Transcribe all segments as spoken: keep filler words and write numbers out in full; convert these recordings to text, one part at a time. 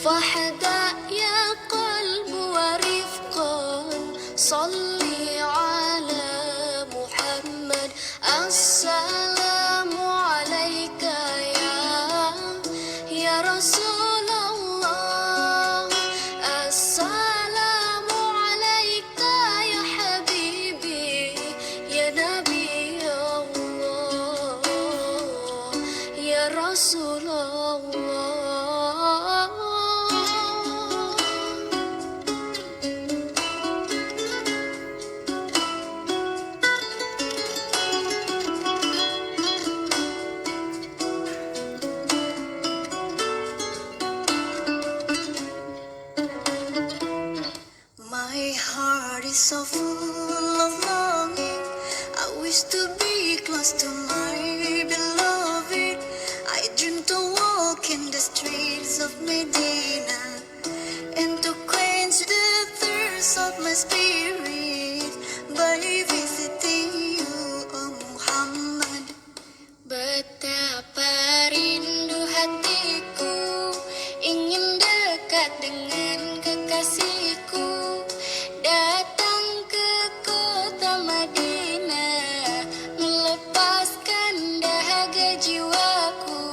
واهدأ يا قلب ورفقا، صل على محمد. السلام عليك يا، يا رسول الله. السلام عليك يا حبيبي، يا نبي الله، يا رسول الله. My heart is so full of longing. I wish to be close to my beloved. I dream to walk in the streets of Medina and to quench the thirst of my spirit by visiting you, O Muhammad. Betapa rindu hatiku ingin dekat dengan kekasihku, datang ke kota Madinah, melepaskan dahaga jiwaku,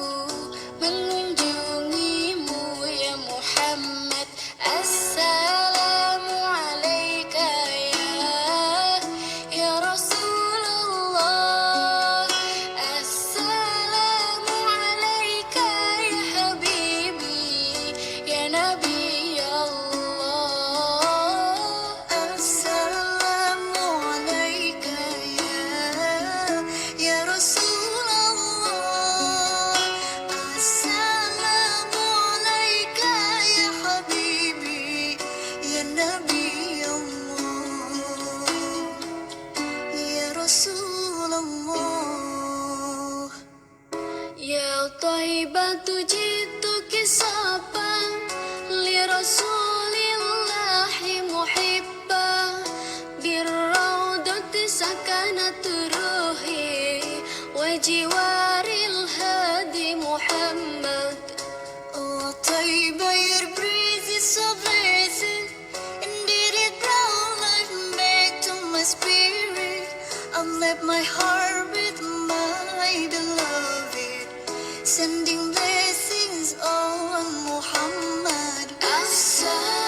mengunjungimu ya Muhammad. السلام عليك يا، يا رسول الله. السلام عليك يا حبيبي، يا نبي الله. السلام عليك يا، يا رسول الله. السلام عليك يا حبيبي، يا نبي الله، يا رسول الله. يا طيبة جئتك صفا لرسول الله محبا، بالروضة سكنت روحي وجوار الهادي محمد. Oh Taiba, your breeze is so blessed. Indeed, it brought life back to my spirit. I've left my heart with my beloved, sending blessings on Muhammad. Assalamu